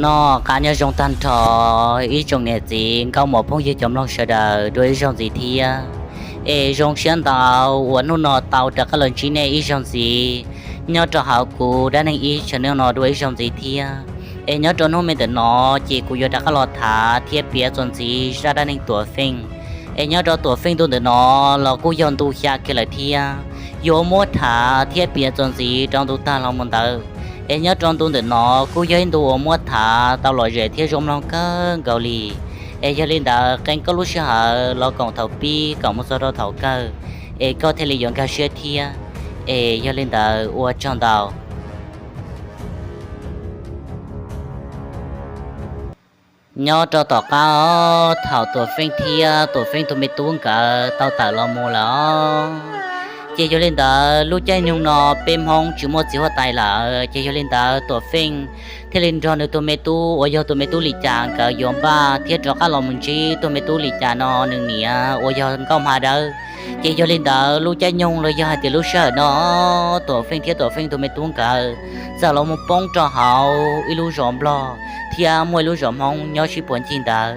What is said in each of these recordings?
Noj qab nyob zoo tag nrho ib tsoom niam txiv nkauj muam phooj ywg cov mloog sawv daws dua ib zaug ntxiv thiab. Es zoo siab ntau uas hnub no tau rov qab los ntsib nej ib zaug ntxiv nyob rau hauv kuv dab neeg ib channel no dua ib zaug ntxiv thiab. Es nyob rau hnub me ntawm no ces kuv yuav rov qab los tham thiab piav txuas ntxiv zaj dab neeg Tuam Feej. Es nyob rau Tuam Feej ntu ntawm no los kuj yog ntu xya kiag lawm thiab, yuav muab tham thiab piav txuas ntxiv rau ntu tag los mus ntawd. Es nyob rau ntu ntawm no kuj yog ib ntu uas muab tham tau lom zem thiab zoo mloog kawg nkaus li. Es yog li ntawd qee koj lub sij hawm los koom thaum pib koom mus txog rau thaum kawg, es koj thiaj li yuav nkag siab thiab. Es yog li ntawd ua tsaug ntau. Nyob rau tom qab thaum Tuam Feej thiab Tuam Feej tus me tub nkawd tau tawm los mus lawm os. Ces yog li ntawd lub caij nyoog no peb Hmoob tsis muaj txiv huab tais lawm, ces yog li ntawd Tuam Feej thiaj li nrog nws tus me tub uas yog tus me tub Lis Cas nkawd yuav npaj thiab rov qab los mus ntsib tus me tub Lis Cas no nws niam uas yog Nkauj Hma Dawb. Ces yog li ntawd lub caij nyoog los yog hais tias lub sij hawm no Tuam Feej thiab Tuam Feej tus me tub nkawd txawm los mus poob rau hauv ib lub zos Nplog thiab muaj ib lub zos Hmoob nyob sib puag ncig ntawd.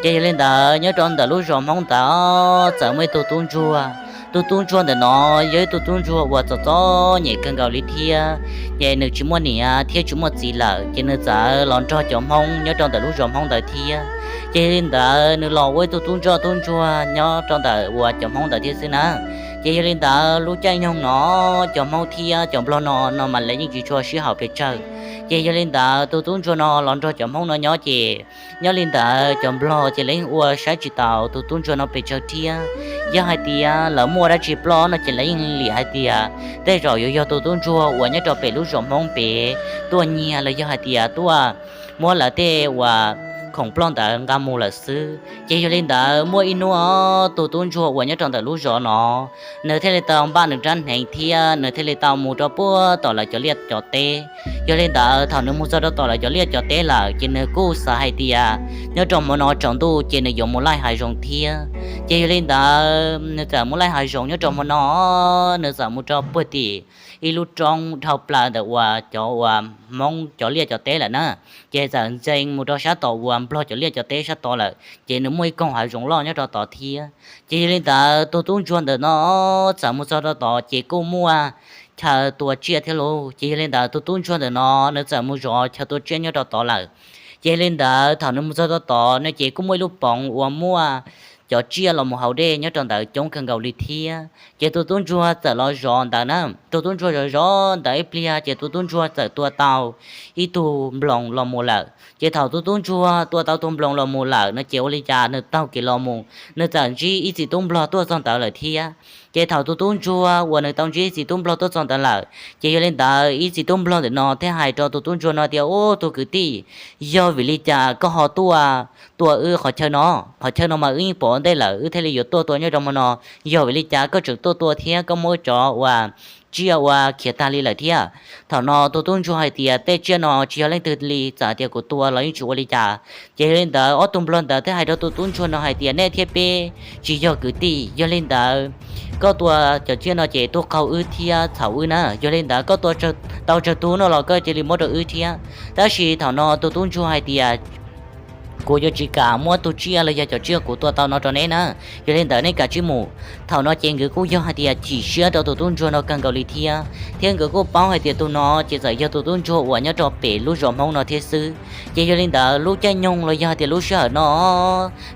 Ces yog li ntawd nyob rau ntawm lub zos Hmoob ntawd txawm muaj ib tug tub ntsuag. Tus tub ntsuag ntawm no yog ib tug tub ntsuag uas txom txom nyem kawg nkaus li thiab, ces nws tsis muaj niam thiab tsis muaj txiv lawm, ces nws txawm los nrog cov Hmoob nyob rau ntawm lub zos Hmoob ntawd thiab. Ces yog li ntawd nws los ua ib tug tub ntsuag, tub ntsuag nyob rau ntawm uas cov Hmoob ntawd thiab xwb na. Ces yog li ntawd lub caij nyoog no cov Hmoob thiab cov Nplog no no mas lawv yeej tsis tshua sib haum pes tsawg. Ces yog li ntawd tus tub ntsuag no los nrog cov Hmoob no nyob ces nyob li ntawd cov Nplog ces lawv yeej ua saib tsis taus tus tub ntsuag no pes tsawg thiab. Yog hais tias lawv muaj dab tsi ploj no ces lawv yeej liam hais tias tej zaum yuav yog tus tub ntsuag uas nyob rau pem lub zos Hmoob pem tuaj nyiag los yog hais tias tuaj muab lawv tej uas khoom ploj ntawd nqa mus lawm xwb. Ces yog li ntawd muaj ib hnub tus tub ntsuag uas nyob rau ntawm lub zos no, nws thiaj li tau npaj nws rab hneev thiab nws thiaj li tau mus rau puag tom lawv cov liaj cov teb. Yog li ntawd thaum nws mus txog rau tom lawv cov liaj cov teb lawm ces nws kuj xav hais tias nyob rau hmo no tsaus ntuj ces nws yuav mus laij hav zoov thiab. Ces yog li ntawd nws txawm mus laij hav zoov nyob rau hmo no, nws txawm mus rau puag tim ib lub roob dhau plaws ntawm uas cov uas Hmoob cov liaj cov teb lawm na. Ces txawm ntxeev mus rau sab tom uas Nplog cov liaj cov teb sab tod lawm, ces nws muaj ib koog hav zoov loj nyob rau tod thiab. Ces yog li ntawd tus tub ntsuag ntawm no txawm mus txog rau tod ces kuj muaj chaw tua tsiaj thiab lauj. Ces yog li ntawd tus tub ntsuag ntawm no nws txawm mus zov chaw tua tsiaj nyob rau tod lawm. Ces yog li ntawd thaum nws mus txog rau tod no ces kuj muaj ib lub poov uas muaj cov tsiaj los mus haus dej nyob rau ntawd coob kawg nkaus li thiab. Ces tus tub ntsuag txawm los zov ntawd na, tus tub ntsuag zov zov ntawd ib pliag ces tus tub ntsuag txawm tua tau ib tug nploos los mus lawm. Ces thaum tus tub ntsuag tua tau tus nploos los mus lawm no ces ua li cas nws taug kev los mus nws txawm ntsib ib txiv tub nplog tuaj txog ntawd lawm thiab. Ces thaum tus tub ntsuag uas nws tau ntsib ib txiv tub nplog tuaj txog ntawd lawm ces yog li ntawd ib txiv tub nplog ntawm no thiaj hais rau tus tub ntsuag no tias, Ub, tus kwv tij, yog vim li cas koj ho tuaj tua wb qhov chaw no? Qhov chaw no mas wb yeej pom ua ntej lawm, wb thiaj li yuav tuaj tua nyob rau hmo no. Yog vim li cas koj tseem tuaj tua thiab koj muab wb cov uas tsiaj ua khiav tag li lawm thiab? Thaum no tus tub ntsuag hais tias, Tej tsiaj no tsis yog leej twg li, txawm tias kuv tua los yeej tsis ua li cas. Ces yog li ntawd ob tug nplog ntawd thiaj hais rau tus tub ntsuag no hais tias, Nej thiab peb tsis yog kwv tij, yog li ntawd koj tua cov tsiaj no ces tuaj qaug wb thiab txhaum wb na. Yog li ntawd koj tua tau tsawg tug no los koj cia li muab rau wb thiab. Tab sis thaum no tus tub ntsuag hais tias, Kuv yuav tsis kam muab tus tsiaj los yog cov tsiaj kuv tua tau no rau neb na. Yog li ntawd nej kav tsij mus. Thaum no ces nkawd kuj yog hais tias chim siab rau tus tub ntsuag no kawg nkaus li thiab, thiab nkawd kuj paub hais tias tus no ces txawm yog tus tub ntsuag uas nyob rau pem lub zos Hmoob no thiab xwb. Ces yog li ntawd lub caij nyoog los yog hais tias lub sij hawm no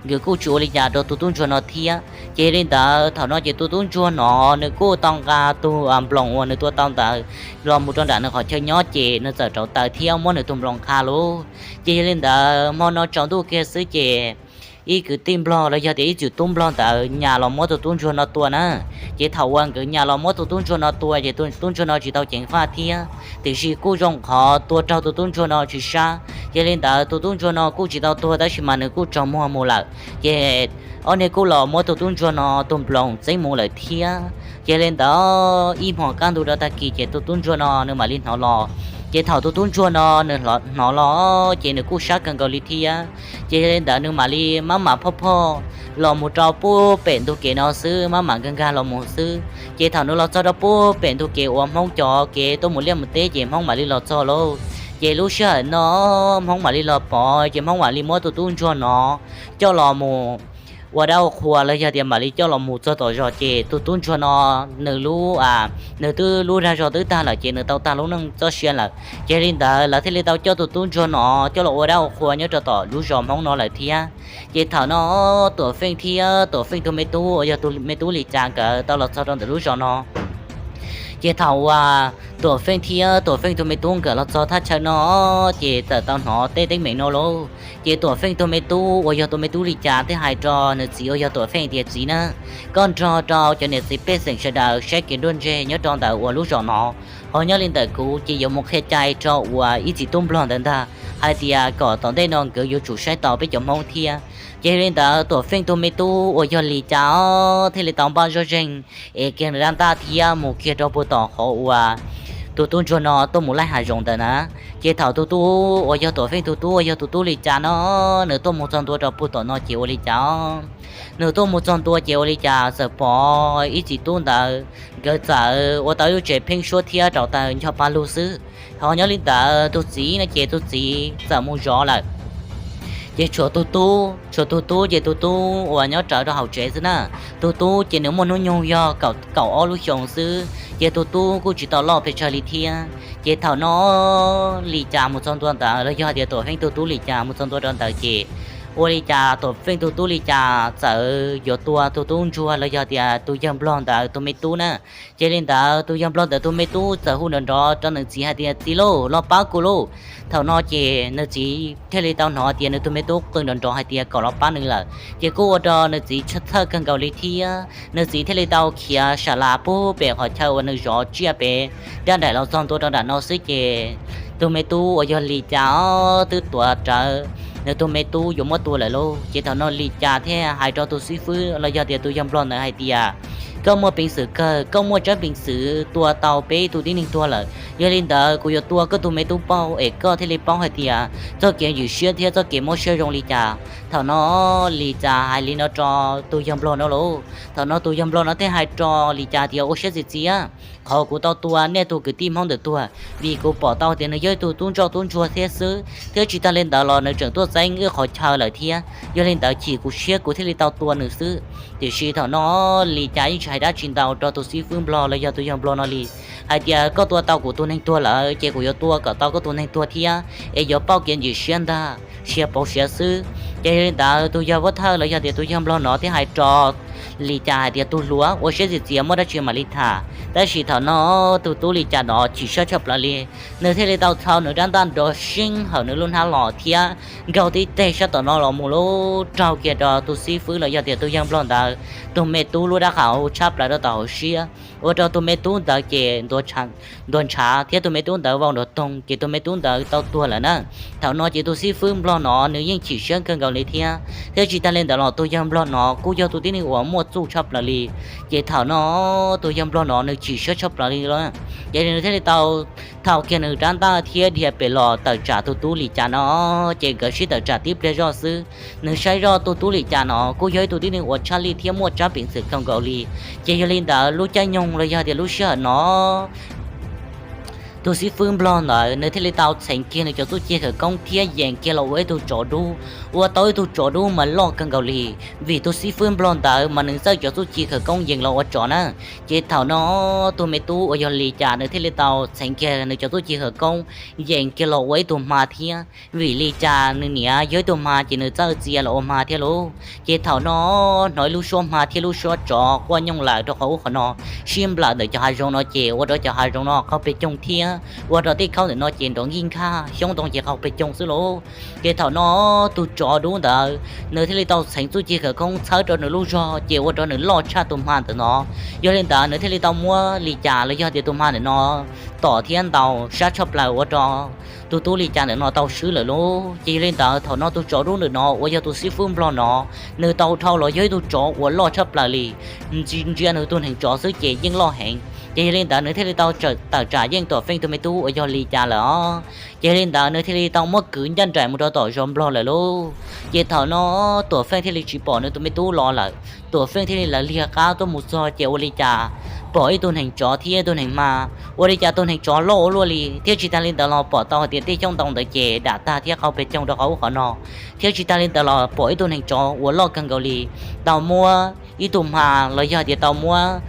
nkawd kuj tsis ua li cas rau tus tub ntsuag no thiab. Ces yog li ntawd thaum no ces tus tub ntsuag no nws kuj tau nqa tus nploos uas nws tua tau ntawd los mus rau nram nws qhov chaw nyob ces nws txawm rauv taws thiab muab nws tus nploos qha lauj. Ces yog li ntawd hmo no tsaus ntuj kiag xwb ces ib kwv tij nplog los yog tias ib txiv tub nplog ntawd nyas los muab tus tub ntsuag no tua na. Ces thaum uas nkawd nyas los muab tus tub ntsuag no tua ces tus tub ntsuag no tsis tau ceev faj thiab, tiam sis kuj zoo qhov tua raug tus tub ntsuag no tsis sab. Yog li ntawd tus tub ntsuag no kuj tsis tau tuag tab sis mas nws kuj tsaug muag mus lawm. Ces ob niag kuj los muab tus tub ntsuag no tus nploos txeeb mus lawm thiab. Ces yog li ntawd ib hmos kaj ntug rau tag kis ces tus tub ntsuag no nws mam li hnov los. Ces thaum tus tub ntsuag no nws hnov los ces nws kuj sab kawg nkaus li thiab. Ces yog li ntawd nws mam li maj mam phoj phoj los mus rau puag pem ntug kev no xwb, maj mam nkag nkag los mus xwb. Ces thaum nws los txog rau puag pem ntug kev uas Hmoob cov kev tuaj mus liaj mus teb ces Hmoob mam li los txog lauj. Ces lub sij hawm no Hmoob mam li los pom, ces Hmoob mam li muab tus tub ntsuag no coj los mus ua dab ua qhua los yog tias mam li coj los mus txog tom zos, ces tus tub ntsuag no nws lub, nws twb lub dag zog twb tag lawm, ces nws tau tag lub neej txoj sia lawm. Ces li ntawd lawv thiaj li tau coj tus tub ntsuag no coj los ua dab ua qhua nyob rau tom lub zos Hmoob no lawm thiab. Ces thaum no Tuam Feej thiab Tuam Feej tus me tub uas yog tus me tub Lis Cas nkawd tau los txog rau ntawm lub zos no. Ces thaum uas Tuam Feej thiab Tuam Feej tus me tub nkawd los txog thaj chaw no, ces txawm tau hnov tej teeb meem no lauj. Ces Tuam Feej tus me tub uas yog tus me tub Lis Cas thiaj hais rau nws txiv uas yog Tuam Feej tias, Txiv na, koj nrog rau cov niam txiv pej xeem sawv daws saib kev nruab ntseg nyob rau ntawm uas lub zos no. Ho nyob li ntawm kuv ces yuav mus qhia cai rau uas ib txiv tub nplog ntawd ntag, hais tias kom tom ntej no nkawd yuav tsum saib taus peb cov Hmoob thiab. Ces li ntawd Tuam Feej tus me tub uas yog Lis Cas os thiaj li tau npaj zoj zeeg es kiag nws rab ntaj thiab mus kiag rau puag tom qhov uas tus tub ntsuag no tuaj mus laij hav zoov ntawd na. Ces thaum tus tub uas yog Tuam Feej tus tub uas yog tus tub Lis Cas no, nws tuaj mus txog ntua rau puag tom no ces ua li cas, nws tuaj mus txog ntua ces ua li cas txawm pom ib txiv tub ntawd nkawd txawm ua tau ib lub tsev pheeb suab thiab rauv taws ncho pa lug xwb. Ho nyob li ntawd tus txiv no ces tus txiv txawm mus zov lawm. Ces tshuav tus tub, tshuav tus tub ces tus tub uas nyob rawv rau hauv tsev xwb na. Tus tub ces nws muaj hnub nyoog yog kaum ob lub xyoos xwb, ces tus tub kuj tsis tau loj pes tsawg li thiab. Ces thaum no Lis Cas mus txog ntua ntawd los yog tias Tuam Feej tus tub Lis Cas mus txog ntua rau ntawd ces ua li cas Tuam Feej tus tub Lis Cas txawm yuav tua tus tub ntsuag los yog tias tus yawg nplog ntawd tus me tub na. Ces li ntawd tus yawg nplog ntawd tus me tub txawm hu nrov nrov rau nws txiv hais tias, Txiv lauj, los pab kuv lauj. Thaum no ces nws txiv thiaj li tau hnov tias nws tus me tub qw nrov nrov hais tias kom los pab nws lawm, ces kuj ua rau nws txiv txhawj kawg nkaus li thiab. Nws txiv thiaj li tau khiav sa las pub pem qhov chaw uas nws zov tsiaj pem rab nraim los txog ntua rau nram no xwb ces tus me tub uas yog Lis Cas os twb tuav rawv nws tus me tub yuav muab tua lawm lauj. Ces thaum no Lis Cas thiaj hais rau tus xib fwb los yog tias tus yawg nplog ntawd hais tias, Koj muaj peev xwm kawg, koj muaj tsab peev xwm tua tau peb tus tib neeg tuag lawm. Yog li ntawd kuv yuav tua koj tus me tub pauj es koj thiaj li paub hais tias txoj kev ntxim siab thiab txoj kev mob siab zoo li cas. Thaum no Lis Cas hais li no rau tus yawg nplog no lauj. Thaum no tus yawg nplog no thiaj hais rau Lis Cas tias, Ua siab txias txias, qhov kuv tau tua nej tus kwv tij Hmoob ntawd tuag vim kuv pom tau tias nws yog ib tug tub ntsoj tub ntsuag thiab xwb, thiab tsis tag li ntawd los nws tseem tuaj txeeb wb qhov chaw lawm thiab. Yog li ntawd chim kuv siab kuv thiaj li tau tua nws xwb. Tiam sis thaum no Lis Cas yeej tsis hais dab tsi ntau rau tus xib fwb nplog los yog tus yawg nplog no li, hais tias, Koj tua tau kuv tus neeg tuag lawm ces kuv yuav tua kom tau koj tus neeg tuag thiab es yuav pauj kev ntxim siab ntag, siav pauv siav xwb. Ces yog li ntawd tus yawg pov thawj los yog tias tus yawg nplog no thiaj hais rau Lis Cas hais tias, Tus hluas, ua siab txias txias, muaj dab tsi mam li tham. Tab sis thaum no tus tub Lis Cas no chim siab tshaj plaws li, nws thiaj li tau thau nws rab ntaj nrov seeb hawm nws lub hnab los thiab nkaug tib teg sab tom no los mus lub raug kiag rau tus xib fwb los yog tias tus yawg nplog ntawd tus me tub lub dab qhauv tshab plaws rau tom hauv siab, ua rau tus me tub ntawd ces ntuav ntshav thiab tus me tub ntawd vau nrov toog ces tus me tub ntawd tau tuag lawm na. Thaum no ces tus xib fwb nplog no nws yeej chim siab kawg nkaus li thiab, thiab tsis tag li ntawd los tus yawg nplog no kuj yog tus tib neeg uas muaj txuj tshaj plaws li. Ces thaum no tus yawg nplog no nws chim siab tshaj plaws li lawm, ces nws thiaj li tau thau kiag nws rab ntaj thiab dhia pem los tawm tsam tus tub Lis Cas no. Ces nkawd sib tawm tsam tib pliag zoj xwb, nws saib zoj tus tub Lis Cas no kuj yog ib tug tib neeg uas tshaj lij thiab muaj tsab peev xwm kawg nkaus li. Ces yog li ntawd lub caij nyoog los yog tias lub sij hawm no tus xib fwb nplog ntawd nws thiaj li tau txheev kiag nws cov txuj ci khawv koob thiab yees kiag los ua ib tug tsov dub, ua tau ib tug tsov dub mas loj kawg nkaus li. Vim tus xib fwb nplog ntawd mas nws txawj cov txuj ci khawv koob yees los ua tsov na. Ces thaum no tus me tub uas yog Lis Cas nws thiaj li tau txheev kiag nws cov txuj ci khawv koob yees kiag los ua ib tug hma thiab. Vim Lis Cas nws niam yog ib tug hma ces nws txawj txia los ua hma thiab lauj. Ces thaum no hnov ib lub suab hma thiab lub suab tsov quaj nyooj lawm rau qhov ub qhov no, sib nplawm ntawm cov hav zoov no ces ua rau cov hav zoov no qaug pes coog thiab ua rau tej khaub ntawm no ces nrov nkig nkhaj, xyoob ntoo ces qaug pes coog xwb lauj. Ces thaum no tus tsov dub ntawd nws thiaj li tau txheev txuj ci khawv koob txhawb rau nws lub zog ces ua rau nws loj tshaj tus hma ntawm no. Yog li ntawd nws thiaj li tau muab Lis Cas los yog tias tus hma ntawm no tom thiab ntaus sab tshaj plaws ua rau tus tub Lis Cas ntawm no tau swb lawm lauj. Ces yog li ntawd thaum no tus tsov dub ntawm no uas yog tus xib fwb nplog no, nws tau dhau los yog ib tug tsov uas loj tshaj plaws li, ntsia nws tus neeg tsov xwb ces yeej loj heev. Ces yog li ntawd nws thiaj li tau tawm tsam yeej Tuam Feej tus me tub uas yog Lis Cas lawm os. Ces yog li ntawd nws thiaj li tau muab kwv ncaj nraim mus rau tom zos nplog lawm lauj. Ces thaum no Tuam Feej thiaj li tsis pom nws tus me tub los lawm, Tuam Feej thiaj li lawv liag qab tuaj mus txog ces ua li cas pom ib tug neeg tsov thiab ib tug neeg hma. Ua li cas tus neeg tsov loj ua luaj li, thiab tsis tas li ntawd los pom tau hais tias tej xyoob ntoo ntawd ces dam tag thiab qaug pes coog rau qhov ub qhov no, thiab tsis tas li ntawd los pom ib tug neeg tsov uas loj kawg nkaus li tau muab ib tug hma los yog tias tau muab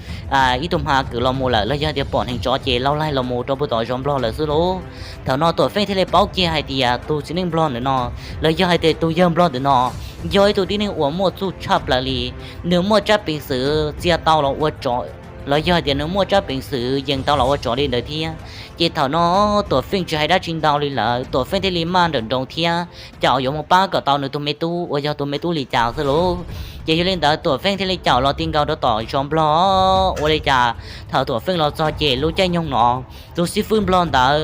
ib tug hma kwm los mus lawm, los yog tias pom neeg tsov ces laug laig los mus rau puag tom zos nplog lawm xwb lauj. Thaum no Tuam Feej thiaj li paub kiag hais tias tus txiv neej nplog ntawm no, los yog hais tias tus yawg nplog ntawm no, yog ib tug tib neeg uas muaj txuj tshaj plaws li. Nws muaj tsab peev xwm txia tau los ua tsov, los yog hais tias nws muaj tsab peev xwm yees tau los ua tsov li ntawd thiab. Ces thaum no Tuam Feej tsis hais dab tsi ntau li lawm, Tuam Feej thiaj li maj nrawm nroos thiab caum yuav mus pab kom tau nws tus me tub uas yog tus me tub Lis Cas xwb lauj. Ces yog li ntawd Tuam Feej thiaj li caum los ti nkaus rau tom zos nplog. Ua li cas thaum Tuam Feej los txog ces lub caij nyoog no tus xib fwb nplog ntawd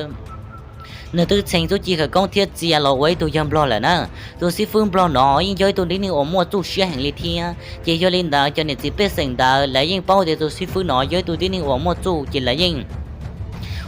nws twb txheev txuj ci khawv koob thiab txia los ua ib tug yawg nplog lawm na. Tus xib fwb nplog no yeej yog ib tug tib neeg uas muaj txuj siab heev li thiab, ces yog li ntawd cov niam txiv pej xeem ntawd lawv yeej paub tias tus xib fwb no yog ib tug tib neeg uas muaj txuj, ces lawv yeej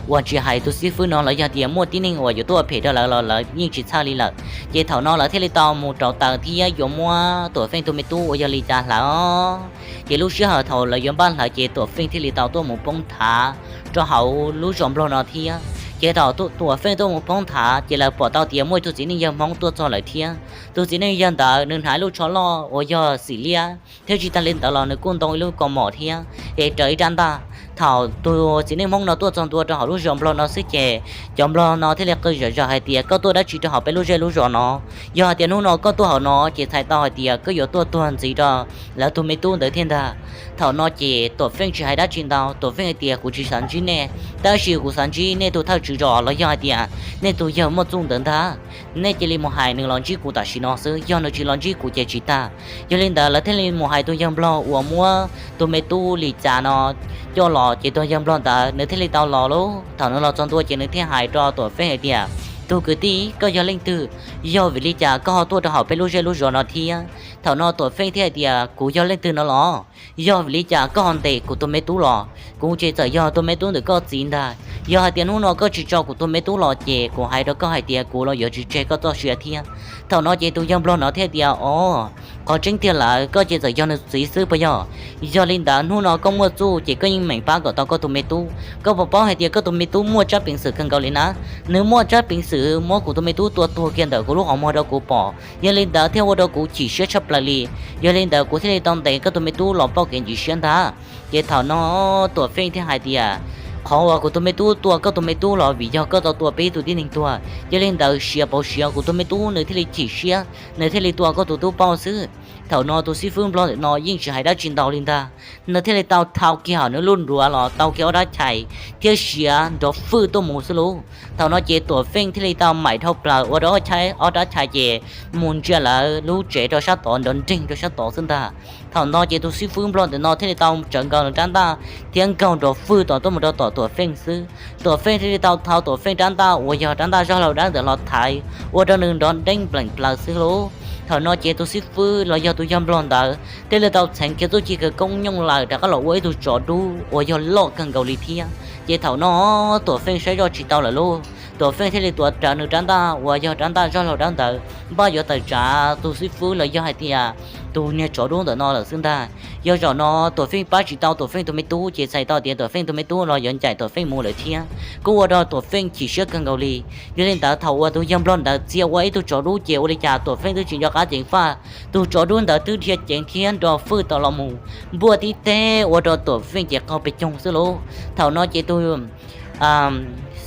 uas tsis hais tus xib fwb no los yog tias muaj tib neeg uas yuav tuaj phem rau lawv los lawv yeej tsis txhawj li lawm. Ces thaum no lawv thiaj li tau mus rauv taws thiab yuav muab Tuam Feej tus me tub uas yog Lis Cas hlawv. Ces lub sij hawm thaum lawv yuav npaj hlawv ces Tuam Feej thiaj li tau tuaj mus poob thav rau hauv lub zos nplog no thiab. Ces thaum Tuam Feej tuaj mus poob thav ces lawv pom tau tias muaj ib tug txiv neej yawg Hmoob tuaj txog lawm thiab. Tus txiv neej yawg ntawd nws hnav ib lub tsho loj uas yog xim liab, thiab tsis tas li ntawd los nws kuj ntoo ib lub kaus mom thiab es raws ib rab ntaj. Thaum tus txiv neej Hmoob no tuaj txog ntua rau hauv lub zos nplog no xwb ces cov nplog no thiaj li qw zom zaws hais tias, koj tuaj dab tsi rau hauv peb lub zej lub zos no? Yog hais tias hnub no koj tuaj hauv no ces txhais tau hais tias koj yuav tuaj tuag ntxiv rau lawv tus me tub ntawd thiab ntag. Thaum no ces Tuam Feej tsis hais dab tsi ntau, Tuam Feej hais tias, kuv tsis xav ntsib nej, tab sis kuv xav ntsib nej tus thawj tswv zos los yog hais tias nej tus yawg muaj txuj ntawd ntag. Nej cia li mus hais nws los ntsib kuv tam sim no xwb, yog nws tsis los ntsib kuv ces tsis tag. Yog li ntawd lawv thiaj li mus hais tus yawg nplog uas muab tus me tub Lis Cas no coj los, ces tus yawg nplog ntawd nws thiaj li tau los lauj. Thaum nws los txog ntua ces nws thiaj hais rau Tuam Feej hais tias, tus kwv tij, koj yog leej twg? Yog vim li cas koj ho tuaj rau hauv peb lub zej lub zos no thiab? Thaum no Tuam Feej thiaj hais tias, kuv yog leej twg no los? Yog vim li cas koj ho ntes kuv tus me tub los? Kuv ces txawm yog tus me tub ntawm koj txiv ntag. Yog hais tias hnub no koj tsis tso kuv tus me tub los ces kuv hais rau koj hais tias kuv los yuav tsis tseg koj txoj sia thiab. Thaum no ces tus yawg nplog no thiaj tias, o, qhov tseeb tiag lawm, koj ces txawm yog nws txiv xwb puas yog? Yog li ntawd hnub no koj muaj txuj ces koj yeej meem pab kom tau koj tus me tub. Koj puas paub hais tias koj tus me tub muaj tsab peev xwm kawg nkaus li na? Nws muaj tsab peev xwm muab kuv tus me tub tua tuag kiag ntawm kuv lub qhov muag rau kuv pom, yog li ntawd thiaj ua rau kuv chim siab tshaj plaws li. Yog li ntawd kuv thiaj li tau ntes koj tus me tub los pauj kev ntsim siab ntag. Ces thaum no Tuam Feej thiaj hais tias, qhov uas kuv tus me tub tua koj tus me tub los vim yog koj tau tua peb ib tug tib neeg tuag, yog li ntawd siav pauv siav kuv tus me tub nws thiaj li chim siab, nws thiaj li tua koj tus tub pauj xwb. Thaum no tus xib fwb nplog ntawm no yeej tsis hais dab tsi ntau li ntag, nws thiaj li tau thau kiag hauv nws lub nruav los tau kiag ob rab chais thiab siav nrov fwj tuaj mus xwb lauj. Thaum no ces Tuam Feej thiaj li tau maim dhau plaws ua rau ob rab chais ces mus ntsia lawv lub tsev rau sab tod, nrov nreeg rau sab tod xwb ntag. Thaum no ces tus xib fwb nplog ntawm no thiaj li tau tsawv nkaus nws rab ntaj thiab nkaug nrov fwj tom tuaj mus rau tom Tuam Feej xwb. Tuam Feej thiaj li tau thau Tuam Feej rab ntaj uas yog rab ntaj zoj laug dawb ntawd los thaiv ua rau nws nrov nreeb npleem plaws xwb lauj. Thaum no ces tus xib fwb los yog tus yawg nplog ntawd thiaj li tau txheev kiag txuj ci khawv koob nyooj lawm rov qab los ua ib tug tsov dub uas yog loj kawg nkaus li thiab. Ces thaum no Tuam Feej saib zoj tsis tau lawm lauj, Tuam Feej thiaj li tuav rawv nws rab ntaj uas yog rab ntaj zoj laug dawb ntawd npaj yuav tawm tsam tus xib fwb los yog hais tias tus niag tsov dub ntawm no lawm xwb ntag. Yog zaum no Tuam Feej pab tsis tau Tuam Feej tus me tub ces txhais tau tias Tuam Feej tus me tub los yuav ncaim Tuam Feej mus lawm thiab, kuj ua rau Tuam Feej chim siab kawg nkaus li. Yog li ntawd thaum uas tus yawg nplog ntawd txia ua ib tug tsov dub ces ua li cas Tuam Feej twb tsis nco qab ceev faj, tus tsov dub ntawd twb dhia ceev thiab nrov fwj tom los mus npuaj tib teg ua rau Tuam Feej ces qaug pes coog xwb lauj. Thaum no ces tus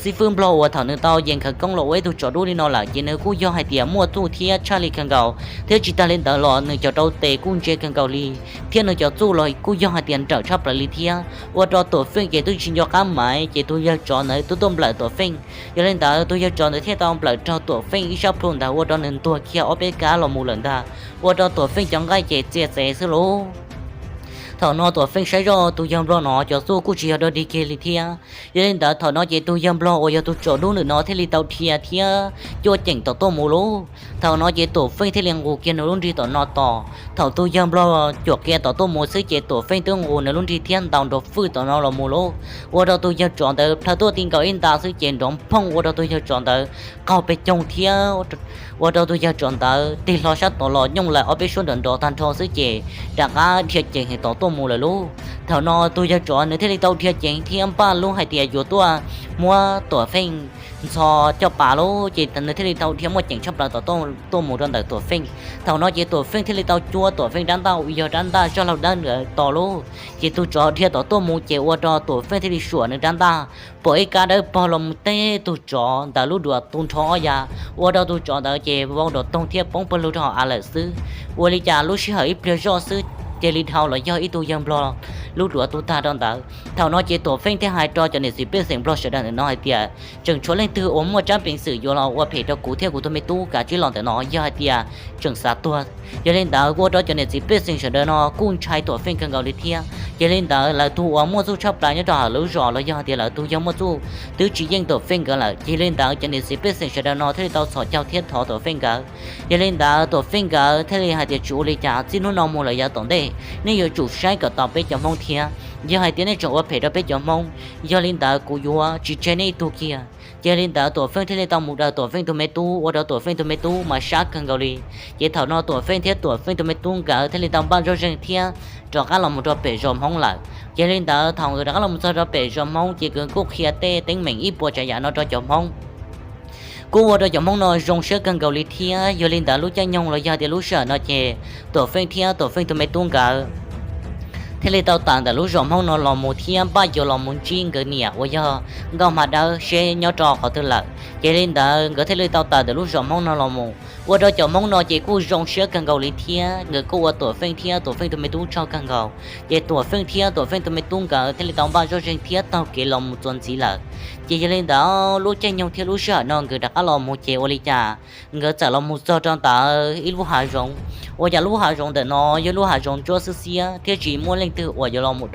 xib fwb nplog uas thaum nws tau yees khawv koob los ua ib tug tsov dub li no lawm ces nws kuj yog hais tias muaj txuj thiab tshaj li kawg nkaus, thiab tsis tas li ntawd los nws cov rau tes kuj ntse kawg nkaus li, thiab nws cov txuj los kuj yog hais tias nrawm tshaj plaws li thiab, ua rau Tuam Feej ces twb tsis nco qab maiv ces tus yawg tsov ntawd twb tuaj nplawm Tuam Feej. Yog li ntawd tus yawg tsov ntawd thiaj tau nplawm raug Tuam Feej ib sab plhu ntawd ua rau nws ntuag kiag ob peb kab los mus lawm ntag, ua rau Tuam Feej cov nqaij ces txia txev xwb lauj. Thaum no Tuam Feej saib zoj tus yawg nplog no cov txuj kuj tsis yog dog dig kiag li thiab. Yog li ntawd thaum no ces tus yawg nplog uas yog tus tsov dub ntawm no thiaj li tau dhia thiab cuaj ceem tom tuaj mus lauj. Thaum no ces Tuam Feej thiaj li nqus kiag nws lub nrig tom no tos. Thaum tus yawg nplog cuam qia tom tuaj mus xwb ces Tuam Feej twb nqus nws lub nrig thiab ntaus nrov fwj tom no los mus lauj, ua rau tus yawg tsov ntawd plhaw tuaj ti nkaus ib nta xwb ces nrov phooj ua rau tus yawg tsov ntawd qaug pes coog thiab ua rau tus yawg tsov ntawd tig hlo sab tod los nyooj lawm ob peb suab nrov nrov tag nrho xwb ces rov qab dhia ceev heev tom tuaj mus lawm lauj. Thaum no tus yawg tsov nws thiaj li tau dhia ceev thiab npaj lub hais tias yuav tuaj muab Tuam Feej ntxhov coj pas lauj, ces nws thiaj li tau dhia muaj ceem tshaj plaws tom tuaj mus rau ntawm Tuam Feej. Thaum no ces Tuam Feej thiaj li tau cuab Tuam Feej rab ntaj uas yog rab ntaj zaj laug dawb ntawd to lauj, ces tus tsov dhia tom tuaj mus ces ua rau Tuam Feej thiaj li suam nws rab ntaj pom ib kab dawb paug los mus teb tus tsov ntawd lub duav tu nrho ob ya, ua rau tus tsov ntawd ces vau nrom toog thiab poob pawg lug rau hauv av lawm xwb. Ua li cas lub sij hawm ib pliag zoj xwb, cia li dhau los yog ib tug yawg nplog lub duav tu tag rau ntawd. Thaum no ces Tuam Feej thiaj hais rau cov niam txiv pej xeem nplog sawv daws ntawm no hais tias, tseem tshuav leej twg uas muaj tsab peev xwm yuav los ua phem rau kuv thiab kuv tus me tub kav tsij los ntawm no, yog hais tias tseem xav tuag. Yog li ntawd ua rau cov niam txiv pej xeem sawv daws no kuj ntshai Tuam Feej kawg nkaus li thiab. Yog li ntawd lawv tus uas muaj txuj tshaj plaws nyob rau hauv lub zos los yog hais tias lawv tus yog muaj txuj twb tsis yeej Tuam Feej nkawd lawm. Yog li ntawd cov niam txiv pej xeem sawv daws no thiaj li tau txhos caug thiab thov Tuam Feej nkawd. Yog li ntawd Tuam Feej nkawd thiaj li hais tias, tsis ua li cas, txij hnub no mus lawm yav tom ntej nej yuav tsum saib kom tau peb cov Hmoob thiab. Yog hais tias nej tseem ua phem rau peb cov Hmoob, yog li ntawd kuv yuav tsis tseg nej ib tug kiag. Ces yog li ntawd Tuam Feej thiaj li tau mus daws Tuam Feej tus me tub, ua rau Tuam Feej tus me tub mas sab kawg nkaus li. Ces thaum no Tuam Feej thiab Tuam Feej tus me tub nkawd thiaj li tau npaj zoj zeeg thiab rov qab los mus rau pem zos Hmoob lawm. Ces yog li ntawd thaum nkawd rov qab los mus txog rau pem zos Hmoob ces nkawd kuj qhia tej teeb meem ib puas tsav yam no rau cov Hmoob, kuj ua rau cov Hmoob no zoo siab kawg nkaus li thiab. Yog li ntawd lub caij nyoog los yog tias lub sij hawm no ces Tuam Feej thiab Tuam Feej tus me tub nkawd thiaj li tau tawm ntawm lub zos Hmoob no los mus thiab npaj yuav los mus ntsib nkawd niam uas yog Nkauj Hma Dawb seb nyob rau qhov twg lawm. Ces li ntawd nkawd thiaj li tau tawm ntawm lub zos Hmoob no los mus, ua rau cov Hmoob no ces kuj zoo siab kawg nkaus li thiab. Nkawd kuj ua Tuam Feej thiab Tuam Feej tus me tub tsaug kawg nkaus. Ces Tuam Feej thiab Tuam Feej tus me tub nkawd thiaj li tau npaj zoj zeeg thiab taug kev los mus txuas ntxiv lawm. Ces yog li ntawd lub caij nyoog thiab lub sij hawm no nkawd rov qab los mus ces ua li cas nkawd txawm los mus txog rau ntawm ib lub hav zoov. Ua cas lub hav zoov ntawm no yog lub hav zoov ntsuab xiab xiab thiab tsis muaj leej twg uas yuav los mus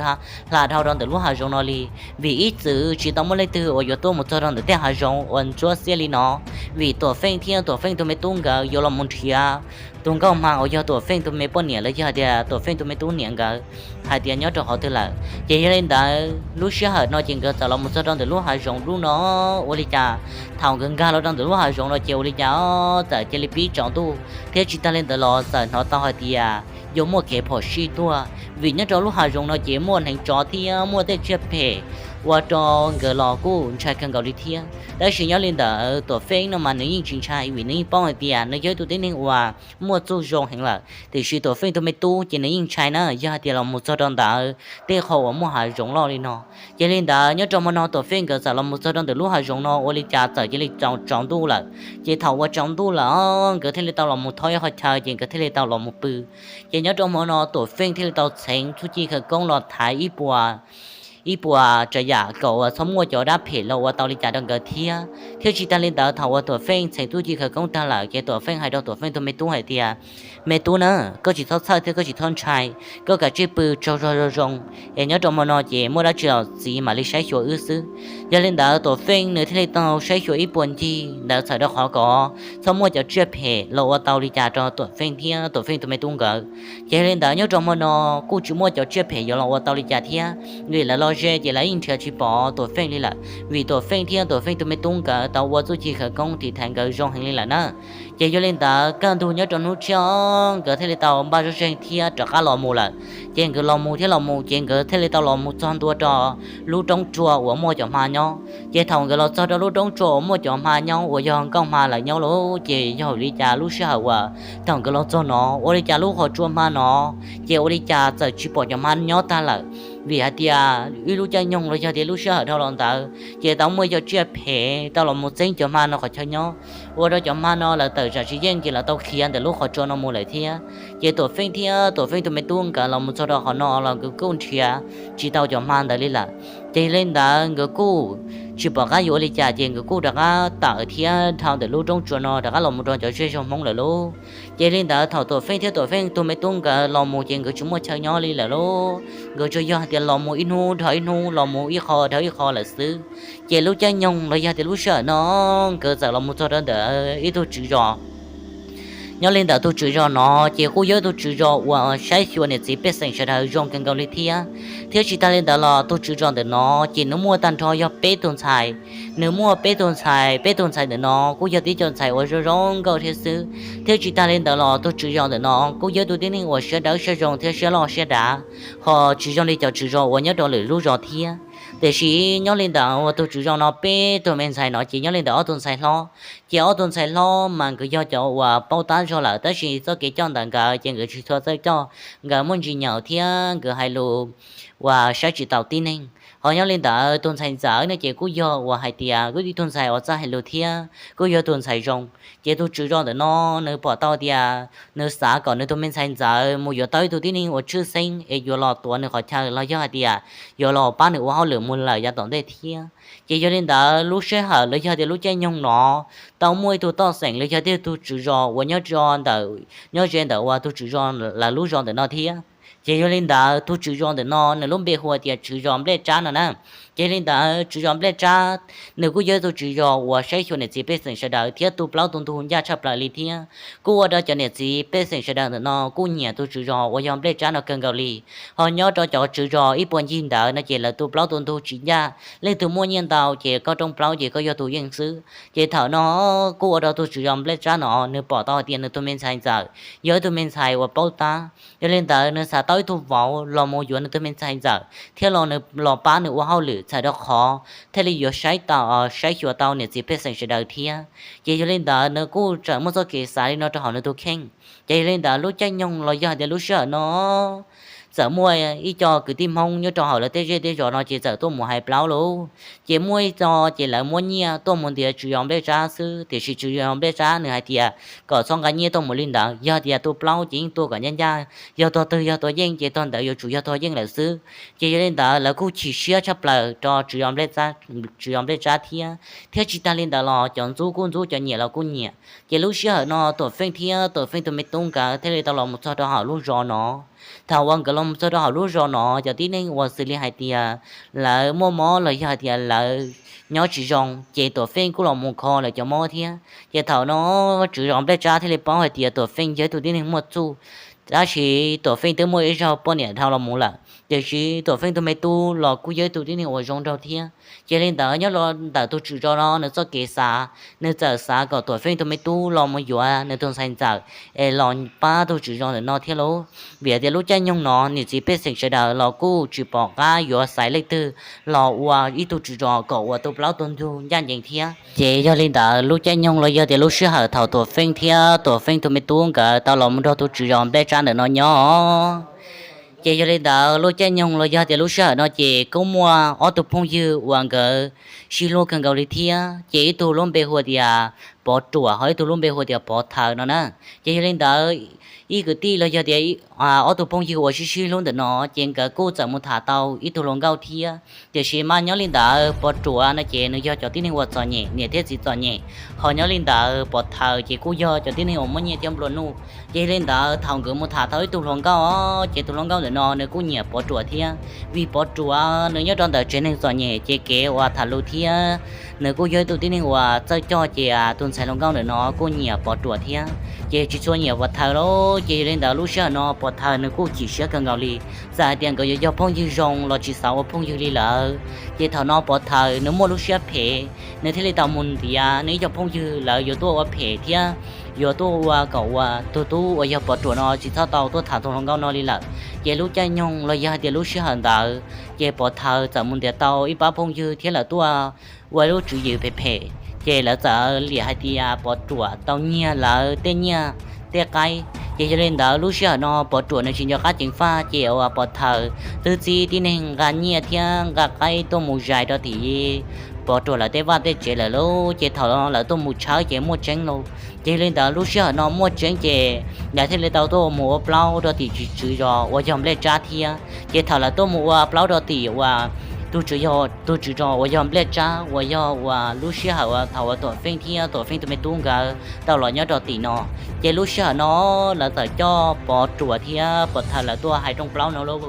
hla dhau rau ntawm lub hav zoov no li, vim ib txwm tsis tau muaj leej twg uas yuav tuaj mus txog rau ntawm tej hav zoov uas ntsuab xiab li no. Vim Tuam Feej thiab Tuam Feej tus me tub nkawd yuav los mus nrhiav tus Nkauj Hma uas yog Tuam Feej tus me poj niam los yog hais tias Tuam Feej tus me tub niam nkawd hais tias nyob rau qhov twg lawm. Ces yog li ntawd lub sij hawm no ces nkawd txawm los mus txog rau ntawm lub hav zoov lub no, ua li cas thaum nkawd nkag los rau ntawm lub hav zoov no ces ua li cas txawm cia li pib tsaus ntuj thiab tsis tag li ntawd los txawm hnov tau hais tias yuav muaj kev phom sij tuaj. Vim nyob rau lub hav zoov no ces muaj hneev tsov thiab muaj tej tsiaj phem ua rau nkawd los kuj ntshai kawg nkaus li thiab. Tab sis nyob li ntawd Tuam Feej no mas nws yeej tsis ntshai vim nws yeej paub hais tias nws yog ib tug tib neeg uas muaj txuj zoo heev lawm. Tiam sis Tuam Feej tus me tub ces nws yeej ntshai na, yog hais tias los mus txog rau ntawd tej qho uas muaj hav zoov loj li no. Ces li ntawd nyob rau hmo no Tuam Feej nkawd txawm los mus txog rau ntawm lub hav zoov no ua li cas txawm cia li tsaus ntuj lawm. Ces thaum uas tsaus ntuj lawm nkawd thiaj li tau los mus thov ib qho chaw ces nkawd thiaj li tau los mus pw. Ces nyob rau hmo no Tuam Feej thiaj li tau txheev txuj ci khawv koob los thaiv ib puas ib puas tsav yam kom uas txhob muaj cov dab phem los ua tau li cas rau nkawd thiab. Thiab tsis tag li ntawd thaum uas Tuam Feej txheev txuj ci khawv koob tag lawm ces Tuam Feej hais rau Tuam Feej tus me tub hais tias, me tub na, koj tsis txhob txhawj thiab koj tsis txhob ntshai, koj kav tsij pw tsaug zog zoo zoo, es nyob rau hmo no ces muaj dab tsi los txiv mam li saib xyuas wb xwb. Yog li ntawd Tuam Feej nws thiaj li tau saib xyuas ib puas ncig ntawd txhawm rau qhov kom txhob muaj cov tsiaj phem los ua tau li cas rau Tuam Feej thiab Tuam Feej tus me tub nkawd. Ces yog li ntawd nyob rau hmo no kuj tsis muaj cov tsiaj phem yuav los ua tau li cas thiab, vim lawv los ze ces lawv yeej nrhiav tsis pom Tuam Feej li lawm, vim Tuam Feej thiab Tuam Feej tus me tub nkawd tau ua txuj ci khawv koob tiv thaiv nkawd zoo heev li lawm na. Ces yog li ntawd kaj ntug nyob rau hnub tshiab nkawd thiaj li tau npaj zoj zeeg thiab rov qab los mus lawm. Ces nkawd los mus thiab los mus ces nkawd thiaj li tau los mus txog ntua rau lub roob tsua uas muaj cov hma nyob. Ces thaum nkawd los txog rau lub roob tsua uas muaj cov hma nyob uas yog nkauj hma lawv nyob lauj, ces yog li cas lub sij hawm uas thaum nkawd los txog no ua li cas lub qhov tsua hma no ces ua li cas txawm tsis pom cov hma nyob tag lawm. Vim hais tias ib lub caij nyoog los yog tias lub sij hawm dhau los ntawd ces tau muaj cov tsiaj phem tau los mus txeeb cov hma no qhov chaw nyob, ua rau cov hma no lawv tawm tsam tsis yeej ces lawv tau khiav ntawm lub qhov tsua no mus lawm thiab. Ces Tuam Feej thiab Tuam Feej tus me tub nkawd los mus txog rau qhov no los nkawd kuj nrhiav tsis tau cov hma ntawd li lawm. Ces yog li ntawd nkawd kuj tsis pom qab yuav ua li cas ces nkawd kuj rov qab tawm thiab dhau ntawm lub roob tsua no rov qab los mus rau cov zej zog Hmoob lawm lauj. Ces li ntawd thaum Tuam Feej thiab Tuam Feej tus me tub nkawd los mus ces nkawd tsis muaj chaw nyob li lawm lauj. Nkawd tsuas yog hais tias los mus ib hnub dhau ib hnub, los mus ib qho dhau ib qho lawm xwb. Ces lub caij nyoog los yog tias lub sij hawm no nkawd txawm los mus txog rau ntawm ib tug tswv zos. Nyob li ntawm tus tswv zos no ces kuj yog ib tug tswv zos uas saib xyuas niam txiv pej xeem sawv daws zoo kawg nkaus li thiab. Thiab tsis tag li ntawd los tus tswv zos ntawm no ces nws muaj tag nrho yog peb tug ntxhais. Nws muaj peb tug ntxhais, peb tug ntxhais ntawm no kuj yog tib co ntxhais uas zoo zoo nkauj thiab xwb. Thiab tsis tag li ntawd los tus tswv zos ntawm no kuj yog tus tib neeg uas siab dawb siab zoo thiab siab loj siab dav. Ho tsis zoo li cov tswv zos uas nyob rau lwm lub zos thiab. Tiam sis nyob li ntawm uas tus tswv zos no peb tug me ntxhais no ces nyob li ntawm ob tug ntxhais hlob, ces ob tug ntxhais hlob mas nkawd yog cov uas paub tab zog lawm, tab sis txoj kev coj ntawm nkawd ces nkawd tsis tshua txawj coj, nkawd muaj ntsis nyaum thiab nkawd hais lus uas saib tsis taus tib neeg. Ho nyob li ntawd tus ntxhais ntxawm no ces kuj yog uas hais tias kuj ib tug ntxhais uas txawj hais lus thiab kuj yog tus ntxhais zoo. Ces tus tswv zos ntawm no nws pom tau tias nws xav kom nws tus me ntxhais ntxawm mus yuav tau ib tug tib neeg uas tshwj xeeb es yuav los tuav nws qhov chaw los yog hais tias yuav los pab nws ua hauj lwm mus lawm yav tom ntej thiab. Ces yog li ntawd lub sij hawm los yog tias lub caij nyoog no tau muaj ib tug toj xeem los yog tias tus tswv zos uas nyob ze ntawm, nyob ze ntawm uas tus tswv zos lawv lub zos ntawm no thiab. Ces yog li ntawd tus tswv zos ntawm no nws lub npe hu tias tswv zos Nplej Tsab no na. Ces yog li ntawd tswv zos Nplej Tsab nws kuj yog tus tswv zos uas saib xyuas niam txiv pej xeem sawv daws thiab tu plaub tu ntug ncaj tshaj plaws li thiab. Kuj ua rau cov niam txiv pej xeem sawv daws ntawm no kuj nyiam tus tswv zos uas yog Nplej Tsab no kawg nkaus li. Ho nyob rau cov tswv zos ib puag ncig ntawd no ces lawv tu plaub tu ntug tsis ncaj, leej twg muaj nyiaj ntau ces koj rooj plaub ces koj yog tus yeej xwb. Ces thaum no kuj ua rau tus tswv zos Nplej Tsab no nws pom tau hais tias nws tus me ntxhais ntxawm yog ib tug me ntxhais uas paub tab. Yog li ntawd nws xav tau ib tug vauv los mus yuav nws tus me ntxhais ntxawm thiab los nws los pab nws ua hauj lwm txhawm rau qhov thiaj li yuav saib tau, saib xyuas tau niam txiv pej xeem sawv daws thiab. Ces yog li ntawd nws kuj tseem muaj txoj kev xav li no rau hauv nws tus kheej. Ces yog li ntawd lub caij nyoog los yog hais tias lub sij hawm no txawm muaj ib co kwv tij Hmoob nyob rau hauv lawv tej zej tej zos no ces txawm tuaj mus hais plaub lauj. Ces muaj ib co ces lawv muab nyiaj tuaj mus ntiav tswv zos Nplej Tsab xwb, tiam sis tswv zos Nplej Tsab nws hais tias kom txhob nqa nyiaj tuaj mus li ntawd, yog tias tu plaub ces yeej tua kom ncaj ncaj, yog tog twg yog tus yeej ces tog ntawd yuav tsum yog tus yeej lawm xwb. Ces yog li ntawd lawv kuj chim siab tshaj plaws rau tswv zos Nplej Tsab, tswv zos Nplej Tsab thiab, thiab tsis tag li ntawd los cov ntxub kuj ntxub, cov nyiam los kuj nyiam. Ces lub sij hawm no Tuam Feej thiab Tuam Feej tus me tub nkawd thiaj li tau los mus txog rau hauv lub zos no. Thaum uas nkawd los mus txog rau hauv lub zos no, cov tib neeg uas xws li hais tias lawv muaj mob los yog hais tias lawv nyob tsis zoo ces Tuam Feej kuj los mus kho lawv cov mob thiab. Ces thaum no tswv zos Nplej Tsab thiaj li paub hais tias Tuam Feej yog ib tug tib neeg muaj txuj, tab sis Tuam Feej twb muaj ib zaug poj niam dhau los mus lawm, tiam sis Tuam Feej tus me tub los kuj yog ib tug tib neeg uas zoo nraug thiab. Ces li ntawd nyob los ntawm tus tswv zos no nws txoj kev xav, nws txawm xav kom Tuam Feej tus me tub los mus yuav nws tus ntxhais ntxawm es los pab tus tswv zos ntawm no thiab lauj. Vim tias lub caij nyoog no niam txiv pej xeem sawv daws los kuj tsis pom qab yuav xaiv leej twg los ua ib tug tswv zos kom ua tu plaub tu ntug ncaj ncees thiab. Ces yog li ntawd lub caij nyoog los yog tias lub sij hawm thaum Tuam Feej thiab Tuam Feej tus me tub nkawd tau los mus nrog tus tswv zos Nplej Tsab ntawm no nyob. Ces yog li ntawd lub caij nyoog los yog tias lub sij hawm no ces kuj muaj ob tug phooj ywg uas nkawd sib hlub kawg nkaus li thiab, ces ib tug lub npe hu tias Pov Ruam, ho ib tug lub npe hu tias Pov Thaws no na. Ces yog li ntawd ib kwv tij los yog tias ob tug phooj ywg uas sib sib hlub ntawm no ces nkawd kuj txawm mus tham tau ib tug hluas nkauj thiab. Tiam sis mas nyob li ntawd Pov Ruam no ces nws yog cov tib neeg uas txom nyem, niam thiab txiv txom nyem, ho nyob li ntawd Pov Thaws ces kuj yog cov tib neeg uas muaj nyiaj thiab nplua nuj. Ces yog li ntawd thaum nkawd mus tham tau ib tug hluas nkauj, ces tus hluas nkauj ntawm no nws kuj nyiam Pov Ruam thiab, vim Pov Ruam nws nyob rau ntawm tsev neeg txom nyem ces kev uas tham lus thiab nws kuj yog ib tug tib neeg uas txawj coj, ces tus ntxhais hluas nkauj ntawm no kuj nyiam Pov Ruam thiab, ces tsis tshua nyiam Pov Thaws lauj. Ces yog li ntawd lub sij hawm no Pov Thaws nws kuj chim siab kawg nkaus li, txawm hais tias nkawd yuav yog phooj ywg zoo los tsis xav ua phooj ywg li lawm. Ces thaum no Pov Thaws nws muaj lub siab phem, nws thiaj li tau mus ntiav nws ib co phooj ywg lawv yuav tuaj ua phem thiab yuav tuaj ua kom uas tus tub uas yog Pov Ruam no tsis txhob tau tuaj tham tus hluas nkauj no li lawm. Ces lub caij nyoog los yog hais tias lub sij hawm ntawd ces Pov Thaws txawm mus ntiav tau ib pab phooj ywg thiab lawv tuaj ua lub tswv yim phem phem, ces lawv txawm liam hais tias Pov Ruam tau nyiag lawv tej nyiaj tej qaib. Ces yog li ntawd lub sij hawm no Pov Ruam nws tsis nco qab ceev faj, ces uas Pov Thaws twb txib tib neeg nqa nyiaj thiab nqa qaib tuaj mus zais rau tim Pov Ruam lawv tej vaj tej tsev lawm lauj. Ces thaum lawv tuaj mus tshawb ces muaj tseeb lauj. Ces yog li ntawd lub sij hawm no muaj tseeb ces lawv thiaj li tau tuaj mus ua plaub rau tim tswv zos uas yog Nplej Tsab thiab. Ces thaum lawv tuaj mus ua plaub rau tim uas tus tswv, tus tswv zos uas yog Nplej Tsab uas yog uas lub sij hawm uas thaum uas Tuam Feej thiab Tuam Feej tus me tub nkawd tau los nyob rau tim no, ces lub sij hawm no lawv txawm coj Pov Ruam thiab Pov Thawm lawv tuaj hais rooj plaub no lauj.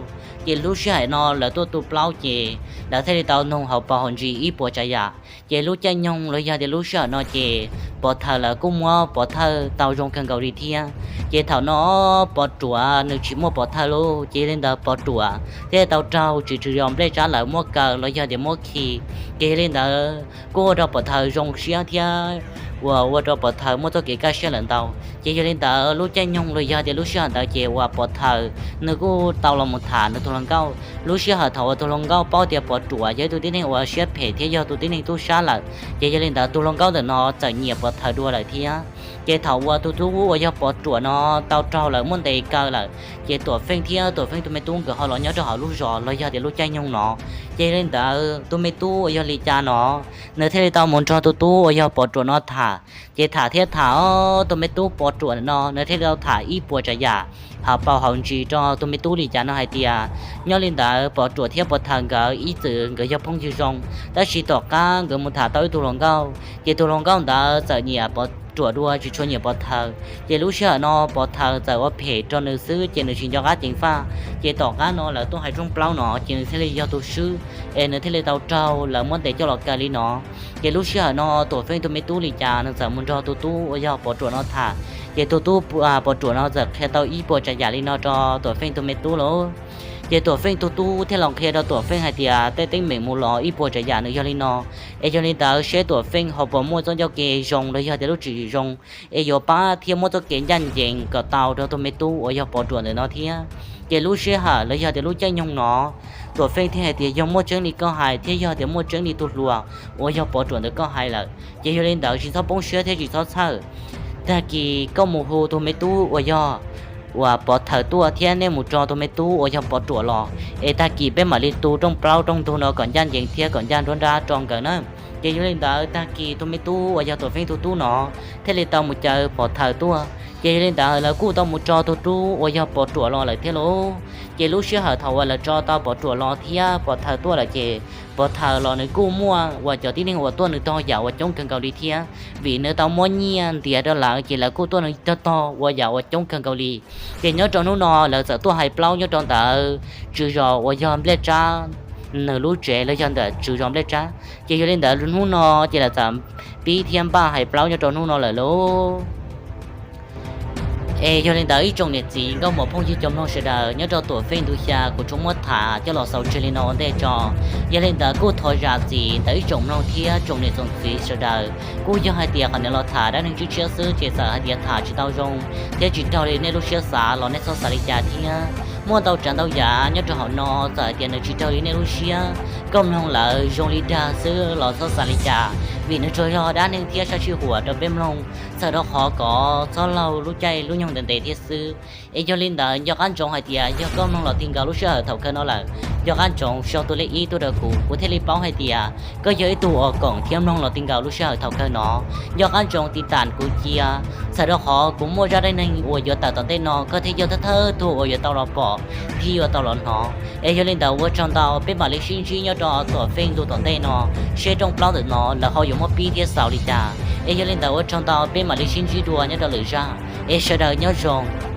Ces lub sij hawm no lawv tuaj tu plaub ces lawv thiaj li tau nug hauv paus hauv ntsis ib puas tsav yam. Ces lub caij nyoog los yog tias lub sij hawm no ces Pov Thawm lawv kuj muab pov thawj tau zoo kawg nkaus li thiab. Ces thaum no Pov Ruam nws tsis muaj pov thawj lauj, ces yog li ntawd Pov Ruam thiaj tau raug tswv, tswv zos Nplej Tsab lawv muab kaw los yog tias muab khi. Ces yog li ntawd kuj ua rau Pov Thawm zoo siab thiab uas ua rau Pov Thawm muaj txoj kev kaj siab lawm ntau. Ces yog li ntawd lub caij nyoog los yog tias lub sij hawm ntawd ces uas Pov Thawm nws kuj tau los mus tham nws tus hluas nkauj. Lub sij hawm thaum uas tus hluas nkauj paub tias Pov Ruam yog ib tug tib neeg uas siab phem thiab yog tus tib neeg tub sab lawm, ces yog li ntawd tus hluas nkauj ntawm no txawm nyiam Pov Thawm dua lawm thiab. Ces thaum uas tus tub uas yog Pov Ruam no tau raug lawv muab ntes kaw lawm, ces Tuam Feej thiab Tuam Feej tus me tub nkawd ho los nyob rau hauv lub zos los yog tias lub caij nyoog no. Ces yog li ntawd tus me tub uas yog Lis Cas no, nws thiaj li tau mus nrog tus tub uas yog Pov Ruam no tham. Ces tham thiab tham, tus me tub Pov Ruam no nws thiaj li tau tham ib puas tsav yam hauv paus hauv ntsis rau tus me tub Lis Cas no hais tias, nyob li ntawd Pov Ruam thiab Pov Thawm nkawd ib txwm nkawd yog phooj ywg zoo, tab sis tom qab nkawd mus tham tau ib tug hluas nkauj, ces tus hluas nkauj ntawd txawm nyiam Pov Ruam dua tsis tshua nyiam Pov Thawm. Ces lub sij hawm no Pov Thawm txawm ua phem rau nws xwb ces nws tsis nco qab ceev faj. Ces tom qab no lawv tuaj hais rooj plaub no ces nws thiaj li yog tus swb, es nws thiaj li tau raug lawv muab ntes coj los kaw li no. Ces lub sij hawm no Tuam Feej tus me tub Lis Cas nws txawm mus nrog tus tub uas yog Pov Ruam no tham, ces tus tub Pov Ruam no txawm qhia tau ib puas tsav yam li no rau Tuam Feej tus me tub lauj. Ces Tuam Feej tus tub thiaj los qhia rau Tuam Feej hais tias tej teeb meem mus los ib puas tsav yam nws yog li no, es yog li ntawd seb Tuam Feej ho puas muaj txoj ncauj kev zoo los yog tias lub tswv yim zoo, es yuav pab thiab muab txoj kev ncaj ncees kom tau rau tus me tub uas yog Pov Ruam ntawm no thiab. Ces lub sij hawm los yog tias lub caij nyoog no, Tuam Feej thiaj hais tias yog muaj tseeb li koj hais thiab yog tias muaj tseeb li tus hluas uas yog Pov Ruam ntawd koj hais lawm, ces yog li ntawd tsis txhob poob siab thiab tsis txhob txhawj. Tag kis koj mus hu tus me tub uas yog uas Pov Thawm tuaj thiab nej mus tso tus me tub uas yog Pov Ruam los, es tag kis peb mam li tu rooj plaub rooj ntug no kom ncaj ncees thiab kom ncaj nruab nrab rau nkawd na. Ces yog li ntawd tag kis tus me tub uas yog Tuam Feej tus tub no thiaj li tau mus caw Pov Thawm tuaj. Ces yog li ntawd lawv kuj tau mus tso tus tub uas yog Pov Ruam los lawm thiab lauj. Ces lub sij hawm thaum uas lawv tso tau Pov Ruam los thiab Pov Thawm tuaj lawm ces Pov Thawm los nws kuj muaj uas cov tib neeg uas tuaj nws tog yam uas coob kawg nkaus li thiab, vim nws tau muab nyiaj ntiav rau lawv ces lawv kuj tuaj nws tog tog ua yam uas coob kawg nkaus li. Ces nyob rau hnub no lawv txawm tuaj hais plaub nyob rau ntawm tswv zos uas yog Nplej Tsab nws lub tsev los yog ntawm tswv zos Nplej Tsab. Ces yog li ntawd hnub no ces lawv txawm pib thiab npaj hais plaub nyob rau hnub no lawm lauj. Es yog li ntawd ib tsoom niam txiv nkauj muam phooj ywg cov mloog sawv daws, nyob rau Tuam Feej ntu xya kuv tsuas muab tham coj los xaus tseg li no ua ntej tso. Yog li ntawd kuj thov zam txim ntawm ib tsoom mloog thiab tsoom niam tsoom txiv sawv daws, kuj yog hais tias qhov niam los tham dab neeg tshiab tshiab xwb ces txawm hais tias tham tsis tau zoo thiab tsis raug li nej lub siab xav los nej txhob xav li cas thiab. Muaj ntau tsav ntau yam nyob rau hauv no txawm hais tias nws tsis raug li nej lub siab, koj mloog lawm zoo li dag xwb los txhob xav li cas, vim nws tsuas yog dab neeg thiab sab sij huam rau peb mloog, txhawm rau qhov kom txhob laug lub caij lub nyoog ntev ntev thiab xwb. Es yog li ntawd nco qab ntsoov hais tias yog koj mloog los ti nkaus lub sij hawm thaum kawg no lawm, nco qab ntsoov sau tus lej ib tuaj rau kuv, kuv thiaj li paub hais tias koj yog ib tug uas koom thiab mloog los ti nkaus lub sij hawm thaum kawg no. Nco qab ntsoov tiv tam kuv cia, txhawm rau qhov kuv muaj zaj dab neeg uas yuav tawm tom ntej no koj thiaj yog thawj thawj tug uas yuav tau los pom thiab yuav tau los hnov. Es yog li ntawd ua tsaug ntau, peb mam li sib ntsib nyob rau Tuam Feej ntu tom ntej no, seb rooj plaub ntawm no lawv ho yuav muab pib thiab xaus li cas. Es yog li ntawd ua tsaug ntau, peb mam li sib ntsib dua nyob rau lwm zaj. Es sawv daws nyob zoo.